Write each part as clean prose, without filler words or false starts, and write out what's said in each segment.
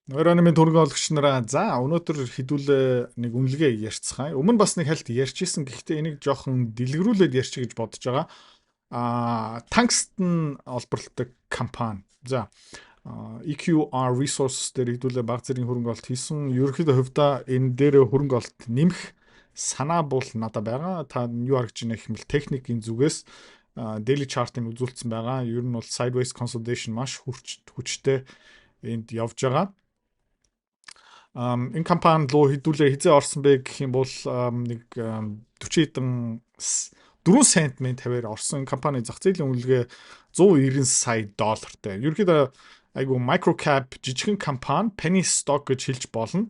Оройн мэнд хөрөнгө оруулагч нараа, за, өнөөдөр хэдүүлээ нэг үнэлгээ ярьцгаая. Өмнө бас нэг хальт ярьчихсан, гэхдээ энийг жоохон дэлгэрүүлээд ярьчих гэж бодож байгаа. Tungsten олборлолдог компани. За, EQR Resources дээр хэдүүлээ бага зэргийн хөрөнгө оруулалт хийсэн. Ерөнхийдөө хувьдаа энэ дээр хөрөнгө оруулалт нэмэх санаа бол надад байгаа. Та юу харагдж байна гэх юм бол техникийн зүгээс daily chart-ыг үзүүлсэн байгаа. Ер нь бол sideways consolidation маш хүчтэй энд явж байгаа. Энэ компани руу хэдүүлээ хэзээ орсон бэ гэх юм бол нэг 40 хэдэн 4 цент мэн тавиар орсон. Энэ компани зах зээлийн үнэлгээ 190 сая доллартай. Ерөнхийдөө айгу microcap, жижигхэн компани, penny stock гэж хэлж болно.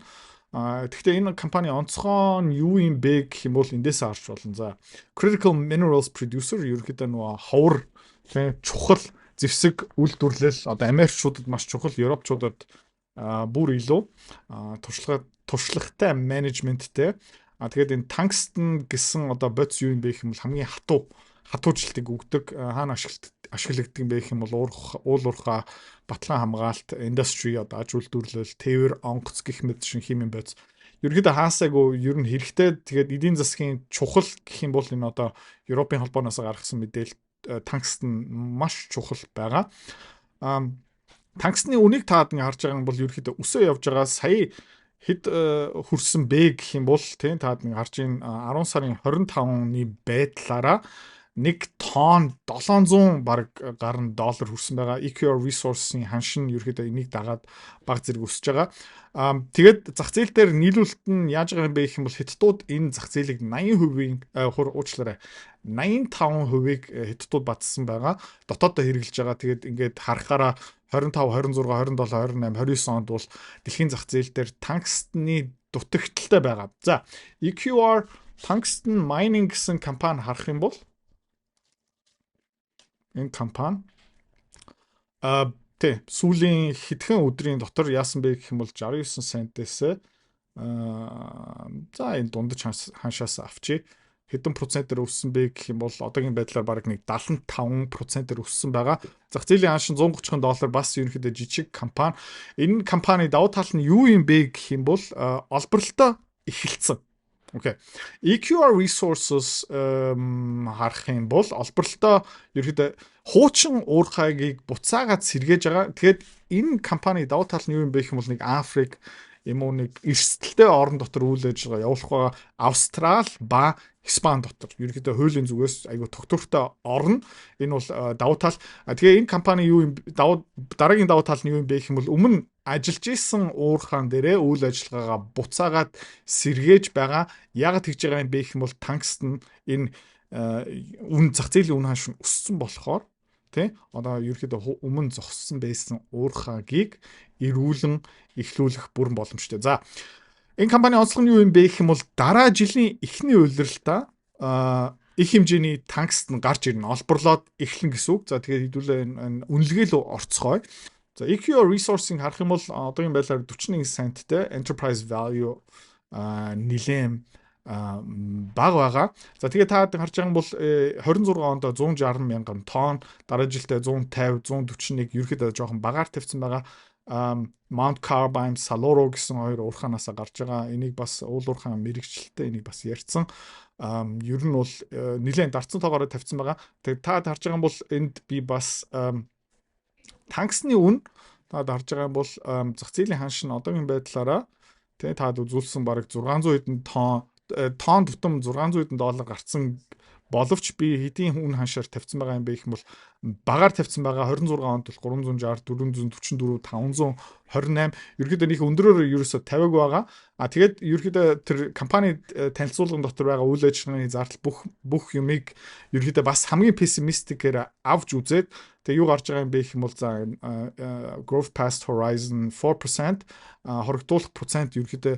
А тэгэхдээ энэ компани онцгой нь юу юм бэ гэх юм бол эндээс харж болно. За, critical minerals producer, ерөнхийдөө нөгөө ховор, тийм, чухал зэвсэг үйлдвэрлэл, одоо Америкчуудад маш чухал, Европчуудад бүр илүү туршлагатай менежменттэй. А тэгээд энэ tungsten гэсэн одоо бодис юу юм бэ гэх юм бол хамгийн хатуу хатуучлалтыг өгдөг. Хаана ашиглагддаг юм бэ гэх юм бол уул уурхай, баталгаан хамгаалт, industry, одоо аж үйлдвэрлэл, тээвэр, онгоц гэх мэт шин химийн бодис. Ерөнхийдөө хаасайгүй ер нь хэрэгтэй. Тэгээд эдийн засгийн чухал гэх юм бол энэ одоо Европын холбооноос гаргасан мэдээлэл, tungsten маш чухал байгаа. Tungsten-ы үнийг таад ингэ харж байгаа юм бол ерөнхийдөө өсөө явж байгаа. Сая хэд хүрсэн бэ гэх юм бол, тийм, таад ингэ харж байна, 10 сарын 25-ны байдлаараа 1 тонн 700 баг гарan доллар хүрсэн байгаа. EQR Resources-ийн ханшин ерөөхдөө энийг дагаад баг зэрэг өсөж байгаа. Тэгээд зах зээл дээр нийлүүлэлт нь яаж байгаа юм бэ гэх юм бол хятадууд энэ зах зээлийг 80%-ийн хур, уучлаарай, 85%-ийг хятадууд батсан байгаа. Дотоодоо хэрэглэж байгаа. Тэгээд ингээд харахаараа 25, 26, 27, 28, 29 онд бол дэлхийн зах зээл дээр tungsten-ы дутагдалтай байгаа. За, EQR Tungsten Mining гэсэн компани харах юм бол энэ компани тий сүүлийн хэдхэн өдрийн дотор яасан бэ гэх юм бол 69 центээс за, энэ дундаж ханшаас авчи, хэдэн процентээр өссөн бэ гэх юм бол одоогийн байдлаар бараг нэг 75%-ээр өссөн байгаа. Зах зээлийн ханшин 130 доллар, бас ерөнхийдөө жижиг компани. Энэ компани давуу тал нь юу юм бэ гэх юм бол олборлолтоо эхэлсэн. Окей. EQR Resources харах юм бол олборлолтоо ерөнхийдөө хуучин уурхайгийг буцаагаад сэргээж байгаа. Тэгэхээр энэ компани давуу тал нь юу юм бэ гэх юм бол нэг Африк юм уу, нэг эрсдэлтэй орон дотор үйл ажиллагаа явуулах байгаа. Австрал ба Испани дотор ерөнхийдөө хуулийн зүгээс айгүй тогтвортой орно. Энэ бол давуу тал. Тэгээ энэ компани юу юм, давуу дараагийн давуу тал нь юу юм бэ гэх юм бол өмнө ажиллаж исэн уурхаан дээрээ үйл ажиллагаагаа буцаагаад сэргээж байгаа. Яагаад тэгж байгаа юм бэ гэх юм бол tungsten энэ үн зах зээлийн үн ханш өссөн болохоор, тий, одоо ерөнхийдөө өмнө зогссон байсан уурхаагийг эргүүлэн эхлүүлэх бүрэн боломжтой. За, энэ компани онцлог нь юу юм бэ гэх юм бол дараа жилийн эхний улиралдаа их хэмжээний tungsten гарч ирнэ. Олборлоод эхлэн гэсэн үг. За, тэгээд хэдүүлээ энэ үнэлгээ рүү орцгоё. За, EQR Resource-ыг харах юм бол одоогийн байдлаар 41 центтэй, enterprise value нэлээн бага байгаа. За, тэгээ та харж байгаа юм бол 26 онд 160 мянган тонн, дараа жилдээ 150, 141, ерөөхдөө жоохон багаар тавьсан байгаа. Mount Carbine, Saloro гэсэн хоёр уурхаанаасаа гарч байгаа. Энийг бас уул уурхаан мэргэжилтэй, энийг бас ярьсан. Ер нь бол нэлээд дарцсан тоогоор тавьсан байгаа. Тэгээд та харж байгаа юм бол энд би бас tungsten-ы үн, та харж байгаа юм бол зах зээлийн ханш нь одоогийн байдлаараа, тий, таад үзүүлсэн бараг 600 хэдэн тонн, тонн тутам 600 хэдэн доллар гарцсан боловч би хэдийн үн ханшаар тавьсан байгаа юм бэ гэх юм бол багаар тавьсан байгаа. 26 онд бол 360, 444, 528, ерөнхийдөө нэг өндөрөөр ерөөсө тавиаг байгаа. А тэгээд ерөнхийдөө тэр компани танилцуулган дотор байгаа үйл ажиллагааны зардал, бүх юмыг ерөнхийдөө бас хамгийн pessimistic-ээр авч үзээд, тэгээ юу гарч байгаа юм бэ гэх юм бол, за, growth past horizon 4%, хорогдуулах процент ерөнхийдөө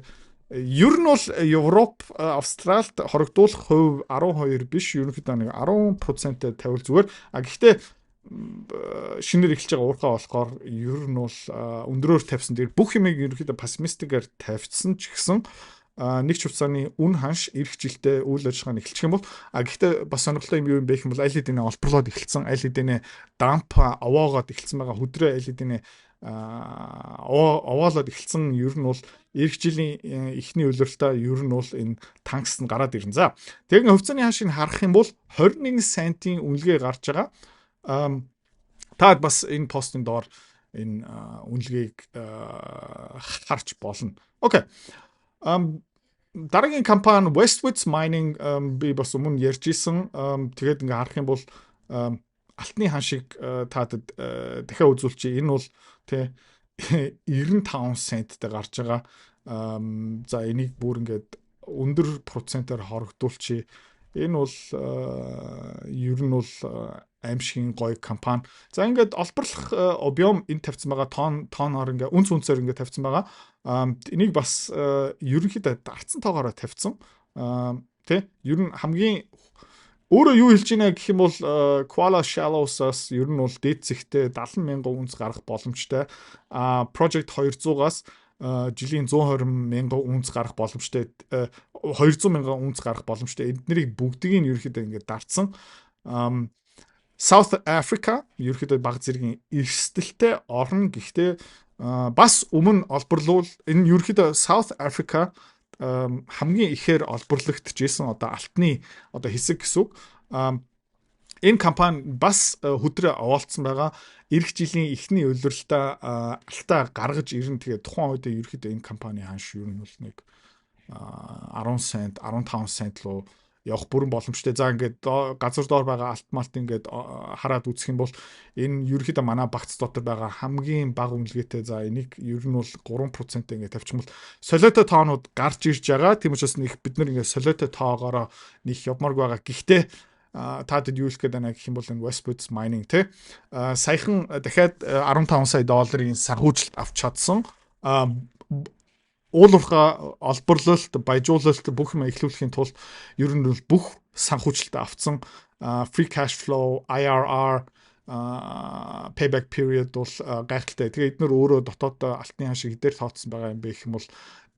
ер нь бол Европ, Австралид хорогдуулах хувь 12 биш, ерөнхийдөө нэг 10%-тэй тавил зүгээр. А гэхдээ шинээр эхэлж байгаа уурхай болохоор ер нь бол өндрөөр тавьсан. Тэр бүх юмыг ерөнхийдөө pessimistic-аар тавьсан ч гэсэн нэг ч хувьцааны үн ханш ирэх жилдээ үйл ажиллагаа нь эхэлчих юм бол, а гэхдээ бас сонирхолтой юм юу юм бэ гэх юм бол аль хэдийнэ олборлоод эхэлсэн, аль хэдийнэ dump аваагаад эхэлсэн байгаа. Хүдрээ аль хэдийнэ овоолоод эхэлсэн. Ер нь бол ирэх жилийн эхний улиралдаа ер нь бол энэ tungsten гараад ирнэ. За, тэгээд хувьцааны ханшийг харах юм бол 21 центийн үнэлгээ гарч байгаа. Та бас энэ постын доор энэ үнэлгээг харж болно. Окей. Дараагийн компани West Wits Mining, би бас өмнө ярьж исэн. Тэгээд ингээ харах юм бол алтны ханшийг таадад дахиад үзүүлчихье. Энэ бол тэ 95 центтэй гарч байгаа. За, энийг бүр ингээд өндөр процентээр хорогдуулчихъя. Энэ бол ер нь бол аймшгийн гоё компани. За, ингээд олборлох объем энэ тавьсан байгаа, тон тоноор ингээ үнц үнцээр ингээ тавьсан байгаа. Энийг бас ерөнхийдөө дарцсан тоогоороо тавьсан. Тэ ер нь хамгийн өөрөө юу хэлж байна гэх юм бол Qualla Shallows-аас ер нь бол дээд зэгтээ 70 мянган үнц гарах боломжтой. А Project 200-аас жилийн 120 мянган үнц гарах боломжтой, 200 мянган үнц гарах боломжтой. Эднэрийг бүгдийг нь ерөнхийдөө ингээд дарцсан. South Africa ерөнхийдөө баг зэргийн эрсдэлтэй орн, гэхдээ бас өмнө олборлуул энэ ерөнхийдөө South Africa хамгийн ихээр олборлогдчихсэн одоо алтны одоо хэсэг гэсэн үг. Энэ компани бас хүдрээ овоолцсон байгаа. Ирэх жилийн эхний улиралдаа алтаа гаргаж ирнэ. Тэгээ тухайн үед ерөнхийдөө энэ компани ханш ер нь бол нэг 10 цент, 15 цент руу явах бүрэн боломжтой. За, ингээд газар доор байгаа алт малт ингээд хараад үзэх юм бол энэ ерөнхийдөө манай багц дотор байгаа хамгийн бага үнэлгээтэй. За, энийг ер нь бол 3% ингээд тавьчих юм бол солиотой тоонууд гарч ирж байгаа. Тийм учраас нэг бид нар ингээд солиотой тоогоороо нэг явмааргүй байгаа. Гэхдээ таадад юу хэлэх гээд байна гэх юм бол энэ West Wits Mining те саяхан дахиад 15 сая долларын санхүүжилт авч чадсан. Уулуурхай олборлолт, баяжуулалт бүх юм эхлүүлэхийн тулд ер нь бол бүх санхүүжилтээ авцсан. Free cash flow, IRR, payback period бол гайхалтай. Тэгээ эднэр өөрөө дотоод алтны ханшиг хэдээр тооцсон байгаа юм бэ гэх юм бол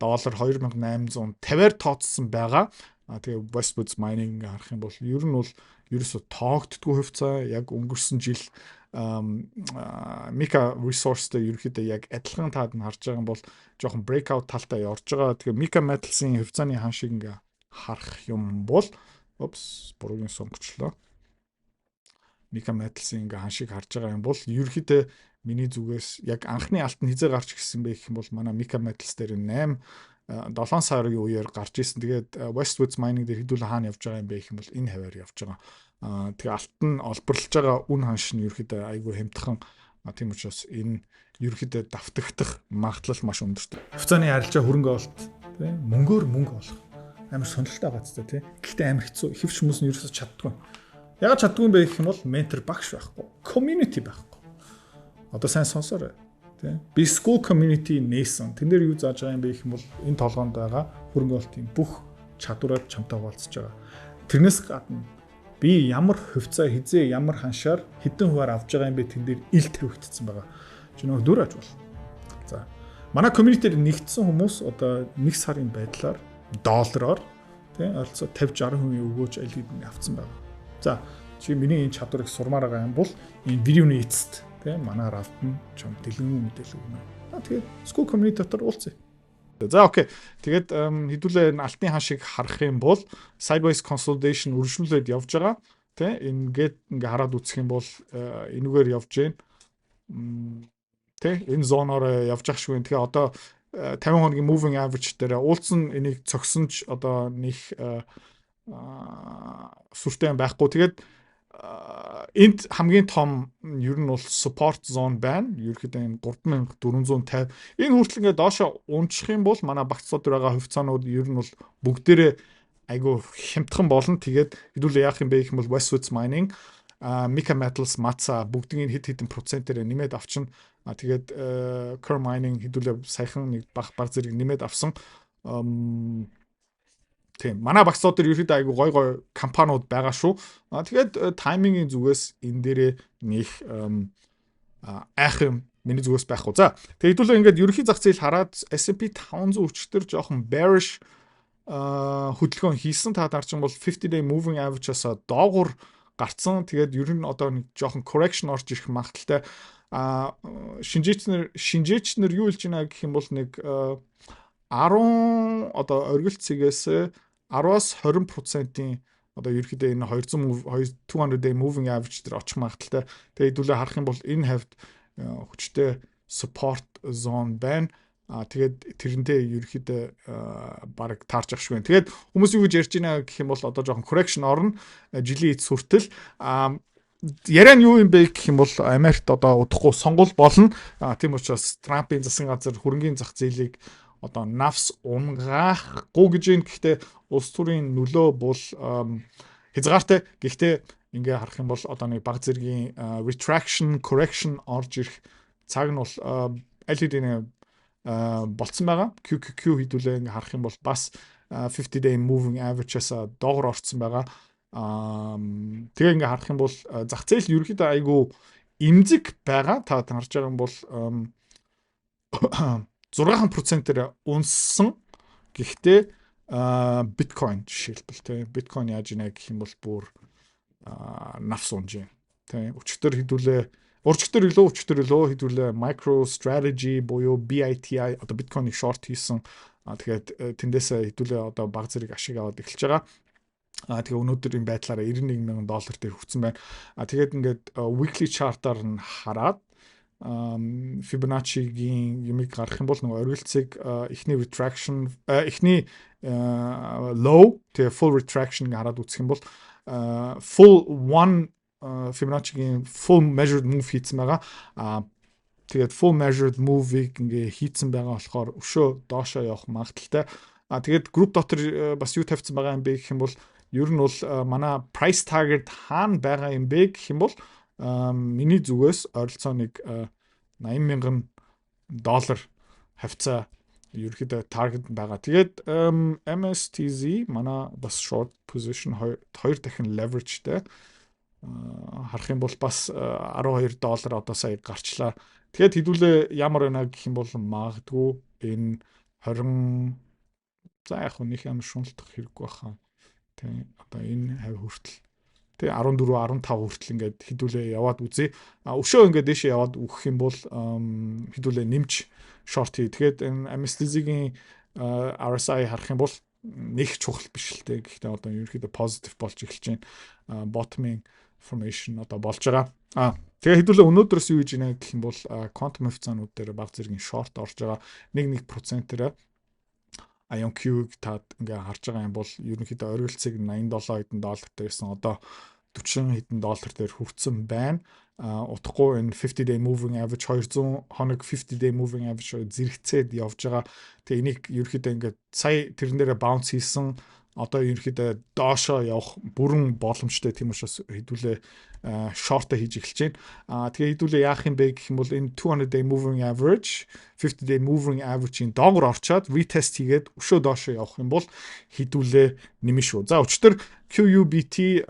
доллар 2850-аар тооцсон байгаа. Тэгээ West Wits Mining харах юм бол ер нь бол ерөөсө тоогддгүй хувьцаа. Яг өнгөрсөн жил Mika Resource-тэй ерөнхийдөө яг адилхан. Таад нь харж байгаа юм бол жоохон breakout талтай орж байгаа. Тэгээ Mika Metals-ын хувьцааны ханшийг ингээ харах юм бол, oops, буруугийн сонгочлоо. Mika Metals-ын ингээ ханшийг харж байгаа юм бол ерөнхийдөө миний зүгээс яг анхны алт нь хизээ гарч ирсэн бэ гэх юм бол манай Mika Metals дээр 8 7 сарын үеэр гарч исэн. Тэгээд West Wits Mining дээр хэдүүл хаана явж байгаа юм бэ гэх юм бол энэ хаваар явж байгаа. Тэгээ алт нь олборлож байгаа үн ханш нь ерөөхдөө айгүй хямдхан. Тийм учраас энэ ерөөхдөө давтагдах магадлал маш өндөртэй. Хувьцааны арилжаа, хөрөнгө оруулалт, тийм, мөнгөөр мөнгө олох амар сонирхолтой байгаа ч тийм. Гэхдээ амар хэцүү. Хэвч хүмүүс нь ерөөсөө чаддгүй. Ягаад чаддгүй юм бэ гэх юм бол ментор багш байхгүй. Community байхгүй. Одоо сайн сонсоорой. Тийм. Би Skool community нээсэн. Тэн дээр юу зааж байгаа юм бэ гэх юм бол энэ толгоонд байгаа хөрөнгө оруулалтын бүх чадвараар чамтай хуваалцаж байгаа. Тэрнээс гадна би ямар хувьцаа хизээ ямар ханшаар хэдэн хувиар авж байгаа юм бэ, тэн дээр ил тавигдсан байгаа. Чи нөгөө дүр аж бол. За. Манай community-д нэгдсэн хүмүүс одоо нэг сарын байдлаар доллараар тий ойролцоо 50 60% өгөөж аль хэдийн авцсан байгаа. За, чи миний энэ чадварыг сурмаар байгаа юм бол энэ видеоны эцэст тий манай равд нь чам дэлгэн мэдээлэл өгнө. Аа, тэгээд Skool community дотор уулзъя. За, окей. Тэгээд хэдүүлээ энэ алтны ханшийг харах юм бол sideways consolidation үргэлжлүүлээд явж байгаа. Тэ ингээд ингээ хараад үзэх юм бол энүүгээр явж гин. Тэ энэ zone оор явж ах шиг байна. Тэгээ одоо 50 хоногийн moving average дээр уулзсан, энийг цогсон ч одоо нэг сүртэй юм байхгүй. Тэгээд энд хамгийн том ер нь бол support zone байна. Ерөнхийдөө энэ 3450, энэ хүртэл ингээд доошо унчих юм бол манай багцлууд дээр байгаа хувьцаанууд ер нь бол бүгдээрээ айгүй хямдхан болно. Тэгээд хэдүүлээ яах юм бэ гэх юм бол West Wits Mining, Mika Metals, Matsa бүгднийг хэд хэдэн процентээр нэмээд авчна. Тэгээд Coeur Mining хэдүүлээ саяхан нэг баг зэрэг нэмээд авсан. Тийм. Манай багцлууд дээр ерөөдөө айгүй гой гой компаниуд байгаа шүү. Тэгээд timing ийн зүгээс энэ дээрээ нөх айх юм миний зүгээс байхгүй. За, тэгээд хэдүүлээ ингээд ерөнхий зах зээл хараад S&P 500 өчтөр жоохон bearish хөдөлгөөн хийсэн. Та дарчин бол 50 day moving average-аас доогуур гарцсан. Тэгээд ер нь одоо нэг жоохон correction орж ирэх магадлалтай. А шинжээч нар юу хэлж байна гэх юм бол нэг 10 одоо оргил цэгээс 10-аас 20%-ийн одоо ерөөхдөө энэ 200 200 day moving average дээр очих магадлалтай. Тэгээ хэдүүлээ харах юм бол энэ хавьд хүчтэй support zone байна. А тэгээд тэрнтэй ерөөхдөө баг таарч ах шиг байна. Тэгээд хүмүүс юу гэж ярьж байна гэх юм бол одоо жоохон correction орно, жилийн эц хүртэл. А яриа нь юу юм бэ гэх юм бол Америкт одоо удахгүй сонгуул болно. А тийм учраас Трампын засгийн газар хөрөнгийн зах зээлийг одоо навс унгаахгүй гэж юм. Гэхдээ улс төрийн нөлөө бол хязгаартай. Гэхдээ ингээ харах юм бол одоо нэг баг зэргийн retraction, correction орж ирэх цаг нь бол аль хэдийн болцсон байгаа. QQQ хэдүүлээ ингээ харах юм бол бас 50 day moving average-аас доогор орцсон байгаа. Тэгээ ингээ харах юм бол зах зээл ерөнхийдөө айгүй эмзэг байгаа. Та харж байгаа юм бол 6%-ээр унссан. Гэхдээ биткойн жишээлбэл, тийм, биткойн яаж ийнэ гэх юм бол бүр навс унж байна. Тийм, өчигдөр хэдүүлээ, уржигдөр илүү, өчигдөр илүү хэдүүлээ MicroStrategy буюу BITI одоо биткойныг short хийсэн. Тэгээд тэндээсээ хэдүүлээ одоо баг зэрэг ашиг аваад эхэлж байгаа. А тэгээ өнөөдөр энэ байдлаараа 91 мянган доллар дээр хүрсэн байна. А тэгээд ингээд weekly chart-аар нь хараад Fibonacci-гийн юмыг гаргах юм бол нөгөө оргилцыг эхний retraction, эхний low, тэгээ full retraction хараад үзэх юм бол full one Fibonacci-гийн full measured move хийцэн байгаа. А тэгээд full measured move-ыг ингээ хийцэн байгаа болохоор өшөө доошоо явах магадлалтай. А тэгээд group дотор бас юу тавьсан байгаа юм бэ гэх юм бол ер нь бол манай price target хаана байгаа юм бэ гэх юм бол миний зүгээс ойролцоо нэг 80 мянган доллар хавцаа ерөөхдөө target байгаа. Тэгээд MSTZ манай бас short position, хоёр дахин leverage-тэй, харах юм бол бас 12 доллар одоо сая гарчлаа. Тэгээд хэдүүлээ ямар байна гэх юм бол магадгүй энэ 20, за яг нэг амар шуналтах хэрэггүй баха. Тэ, одоо энэ хавь хүртэл, тэ, 14 15 хүртэл ингээд хэдүүлээ яваад үзье. А өшөө ингээд дээшээ яваад өгөх юм бол хэдүүлээ нэмж short хий. Тэгээд энэ MSTZ-гийн RSI харах юм бол нэг чухал биш л дээ. Гэхдээ одоо ерөнхийдөө positive болж эхэлж байна. Bottoming formation одоо болж байгаа. А тэгээ хэдүүлээ өнөөдрөөс юу хийж байна гэх юм бол quantum хувьцаанууд дээр баг зэргийн short орж байгаа. 1 1%-ээр IonQ-г таад ингээ харж байгаа юм бол ерөнхийдөө оргилцыг 87 хэдэн доллар дээр байсан, одоо 40 хэдэн доллар дээр хүрсэн байна. А удахгүй энэ 50 day moving average, 200 хоног 50 day moving average зэрэгцээд явж байгаа. Тэгээ энийг ерөнхийдөө ингээд сая тэрэн дээрээ bounce хийсэн, одоо ерөнхийдөө доошоо явах бүрэн боломжтой. Тийм учраас хэдүүлээ short хийж эхэлж байна. Аа тэгээ хэдүүлээ яах юм бэ гэх юм бол энэ 200 day moving average, 50 day moving average-ийн доогор орчоод retest хийгээд өшөө доошоо явах юм бол хэдүүлээ нэмэн шүү. За, өчтөр QUBT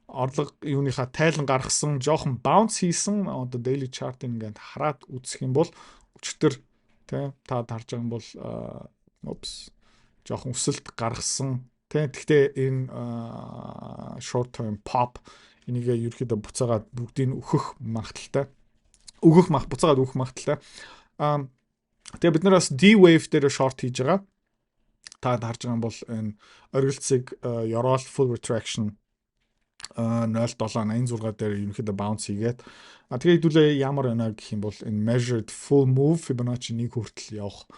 орлого юуныхаа тайлан гаргасан, жоохон bounce хийсэн. Одоо daily chart-ыг ингээд хараад үзэх юм бол өчтөр, тий, та харж байгаа юм бол oops, жоохон өсөлт гаргасан, тий. Гэхдээ энэ short term pop энийгээ ерөөхдөө буцаагаад бүгдийг өөхөх магадлалтай, өгөх мах буцаагаад өгөх магадлалтай. Тэгээ бид нар бас D-Wave дээр short хийж байгаа. Та харж байгаа юм бол энэ оргилцыг ёроол full retraction 0786 дээр ерөнхийдөө bounce хийгээд, а тэгээ хэдүүлээ ямар байна гэх юм бол энэ measured full move Fibonacci 1 хүртэл явах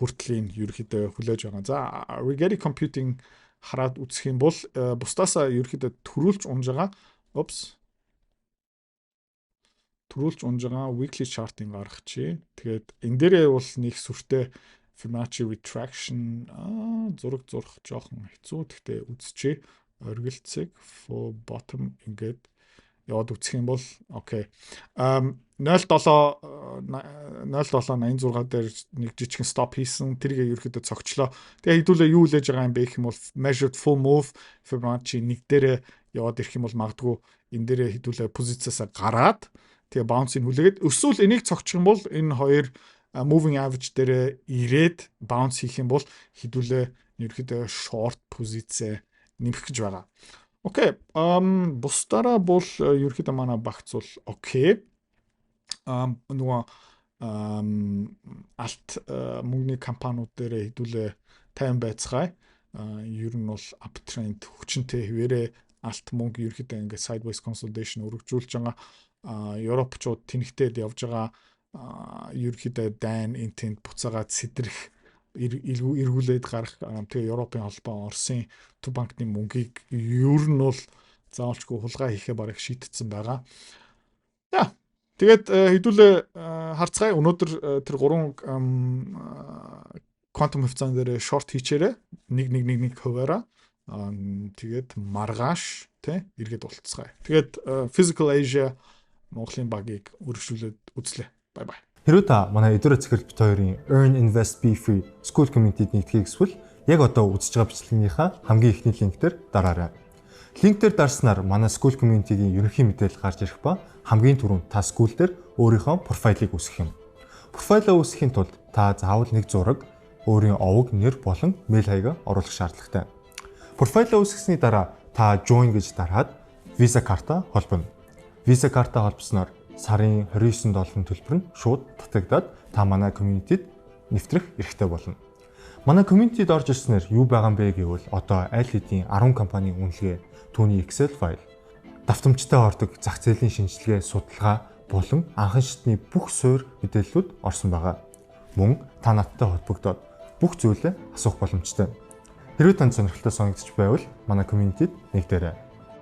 хүртлийн ерөнхийдөө хүлээж байгаа. За, Rigetti Computing хараад үзэх юм бол бусдаасаа ерөнхийдөө төрүүлж унж байгаа. Oops. Төрүүлж унж байгаа weekly chart-ыг гаргачих. Тэгээд энэ дээрээ бол нэг сүртэй Fibonacci retraction зураг зурх жоохон хэцүү. Гэхдээ үзчихье. Оргилцыг full bottom ингээд яваад үзэх юм бол окей. 07 0786 дээр нэг жижигхэн stop хийсэн. Тэргээ ерөөхдөө цогчлоо. Тэгээ хэдүүлээ юу хүлээж байгаа юм бэ гэх юм бол measured full move Fibonacci нэг дээрээ яваад ирэх юм бол магадгүй энэ дээрээ хэдүүлээ позициасаа гараад тэгээ bounce-ыг хүлээгээд, өсвөл энийг цогчих юм бол энэ хоёр moving average дээрээ ирээд bounce хийх юм бол хэдүүлээ ерөөхдөө short позиц нэмэх гэж байгаа. Окей. Бусдаараа бол ерөөхдөө манай багц бол окей. Нөгөө алт мөнгөний компаниуд дээр хэдүүлээ тайван байцгаая. Ер нь бол uptrend хүчинтэй хэвээрээ алт мөнгө ерөөхдөө ингээд sideways consolidation өргөжүүлж байгаа. Европчууд тэнэгтээд явж байгаа, ерөөхдөө дайн интент буцаагаад сэтрэх, эргүүлээд гарах. Тэгээ Европын холбоо Оросын төв банкны мөнгийг ер нь бол заавалчгүй хулгай хийхээ бараг шийтгдсэн байгаа. За, тэгээд хэдүүлээ харцгаая. Өнөөдөр тэр гурван quantum хувьцаан дээр short хийчээрээ 1 1 1 1 хувиараа, тэгээд маргааш тий эргээд уулзцгаая. Тэгээд Physical Asia Монголын багийг өргөжлүүлээд үзлээ. Bye bye. Хэрвээ та манай Эдүрэ цэцэрлэг бит хоёрын Earn Invest Be Free School Community-д нэгдэхийг хүсвэл яг одоо үзэж байгаа бичлэгнийхаа хамгийн эхний линк дээр дараарай. Линк дээр дарснаар манай School Community-гийн ерөнхий мэдээлэл гарч ирэх ба хамгийн түрүүнд та School дээр өөрийнхөө профайлыг үүсгэх юм. Профайлаа үүсгэхийн тулд та заавал нэг зураг, өөрийн овог, нэр болон мэйл хаягаа оруулах шаардлагатай. Профайлаа үүсгэсний дараа та join гэж дараад Visa карта холбоно. Visa карта холбосноор сарын 29 долларын төлбөр нь шууд татагдаад та манай community-д нэвтрэх эрхтэй болно. Манай community-д орж ирснээр юу байгаа юм бэ гэвэл одоо аль хэдийн 10 компанийн үнэлгээ, түүний Excel файл, давтамжтай ордог зах зээлийн шинжилгээ, судалгаа болон анхан шатны бүх суурь мэдээллүүд орсон байгаа. Мөн та надтай холбогдоод бүх зүйлээ асуух боломжтой. Хэрвээ танд сонирхолтой санагдчих байвал манай community-д нэгдээрэй.